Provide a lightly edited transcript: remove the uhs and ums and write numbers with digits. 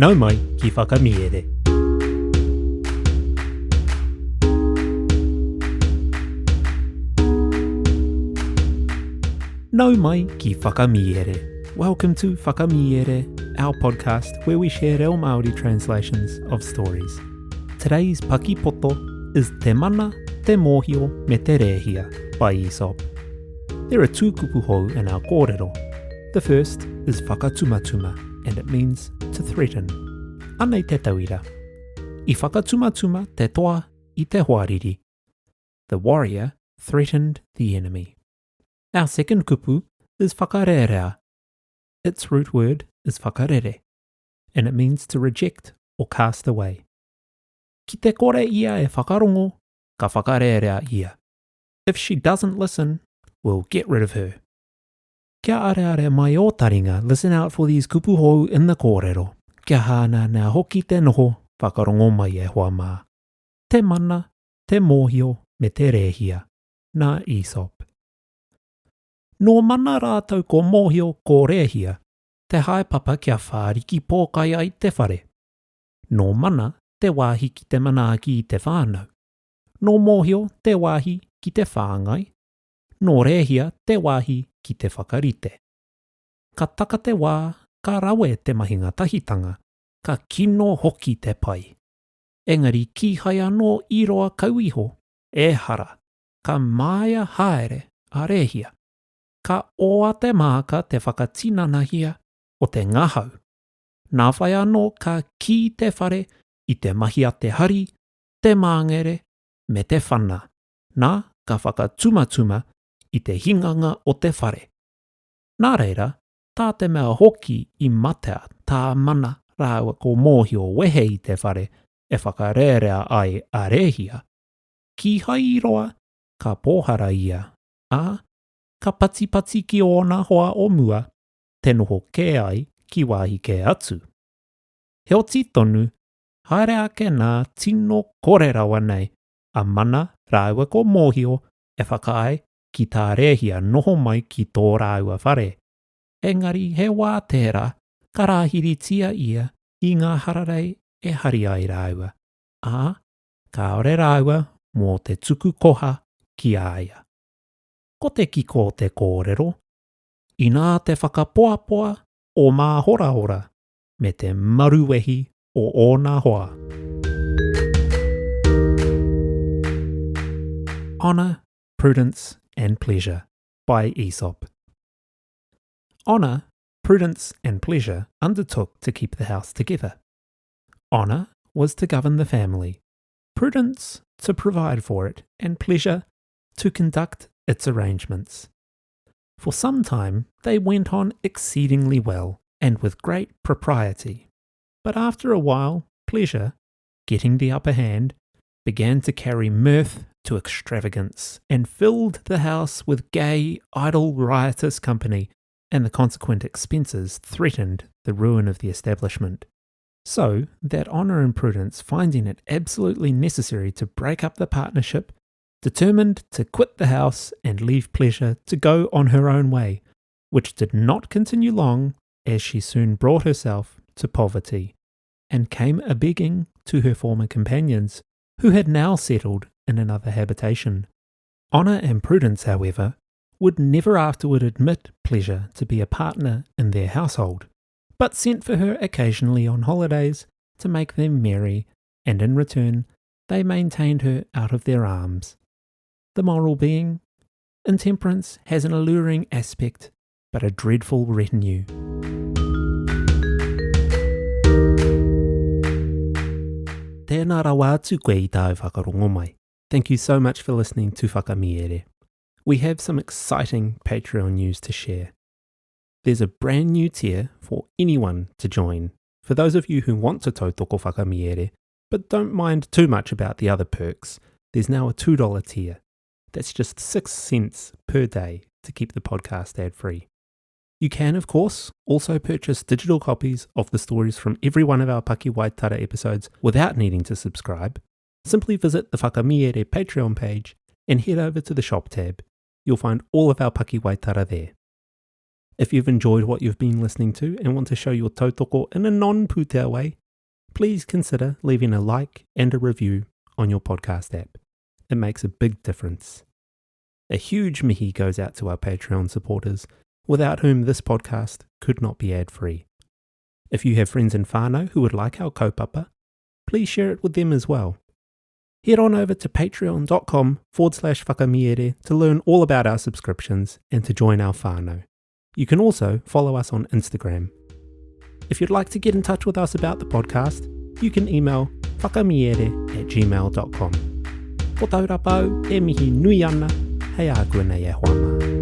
Nau mai ki Whakamiere. Nau mai ki Whakamiere. Welcome to Whakamiere, our podcast where we share reo Māori translations of stories. Today's pakipoto is Te Mana, Te Mōhio me Te Rēhia by Aesop. There are two kupu hou in our kōrero. The first is whakatumatuma and it means to threaten. Anei te tauira. I whakatumatuma te toa i te hoariri. The warrior threatened the enemy. Our second kupu is whakarērea. Its root word is whakarere, and it means to reject or cast away. Ki te kore ia e whakarongo, ka whakarērea ia. If she doesn't listen, we'll get rid of her. Kia areare mai ō taringa, listen out for these kupu hou in the kōrero. Kia hāneanea hoki te noho, whakarongo mai e hoa mā. Te mana, te mōhio me te rēhia. Nā Aesop. Nō Mana rātou ko Mōhio ko Rēhia te haepapa kia whāriki pōkai ai te whare. Nō Mana te wāhi ki te manaaki i te whānau. Nō Mōhio te wāhi ki te whāngai. Nō Rēhia te wāhi ki te whakarite. Ka taka te wā, ka rawe te mahinga tahitanga, ka kino hoki te pai. Engari kīhai anō i roa kau iho, ehara, ka māia haere a Rēhia. Ka oa te māka te whakatinanahia o te ngahau. Nā whai anō ka kī te whare i te mahi a te hari, te māngere, me te whana, nā ka whakatumatuma i te hinganga o te whare. Nā reira, tā te mea hoki i matea tā Mana rāua ko Mōhio wehe i te whare e whakarērea ai a Rēhia, kīhai i roa ka pōhara ia, ā, ka patipati ki ōna hoa o mua, te noho kē ai ki wāhi kē atu. Heoti tonu, haere ake nā tino kore rawa nei a Mana rāua ko Mōhio e whakaae ki tā Rēhia noho mai ki tō rāua whare. Engari he wā tērā ka rāhiritia ia i ngā hararei e hari ai rāua, ā, kāore rāua mō te tuku koha ki a ia. Ko te kiko o te kōrero, inā te whakapoapoa o Māhorahora me te maruwehi o ōna hoa. Honour, Prudence and Pleasure by Aesop Honour, Prudence and Pleasure undertook to keep the house together. Honour was to govern the family, Prudence to provide for it, and Pleasure to conduct its arrangements. For some time they went on exceedingly well, and with great propriety. But after a while, Pleasure, getting the upper hand, began to carry mirth to extravagance, and filled the house with gay, idle, riotous company, and the consequent expenses threatened the ruin of the establishment. So that Honour and Prudence, finding it absolutely necessary to break up the partnership, determined to quit the house and leave Pleasure to go on her own way, which did not continue long, as she soon brought herself to poverty, and came a begging to her former companions, who had now settled in another habitation. Honour and Prudence, however, would never afterward admit Pleasure to be a partner in their household, but sent for her occasionally on holidays to make them merry, and in return they maintained her out of their arms. The moral being, intemperance has an alluring aspect, but a dreadful retinue. Tēnā rawa atu koe i tāu whakarongo mai. Thank you so much for listening to Whakamiere. We have some exciting Patreon news to share. There's a brand new tier for anyone to join. For those of you who want to tautoko Whakamiere, but don't mind too much about the other perks, there's now a $2 tier. That's just 6 cents per day to keep the podcast ad free. You can, of course, also purchase digital copies of the stories from every one of our Pakiwaitara episodes without needing to subscribe. Simply visit the Whakamiere Patreon page and head over to the shop tab. You'll find all of our Pakiwaitara there. If you've enjoyed what you've been listening to and want to show your tautoko in a non-pūtea way, please consider leaving a like and a review on your podcast app. It makes a big difference. A huge mihi goes out to our Patreon supporters, without whom this podcast could not be ad-free. If you have friends in whānau who would like our kaupapa, please share it with them as well. Head on over to patreon.com forward slash whakamiere to learn all about our subscriptions and to join our whānau. You can also follow us on Instagram. If you'd like to get in touch with us about the podcast, you can email whakamiere at gmail.com. Ko taurapa au e mihi nui ana, hei a koe nei e hoa mā.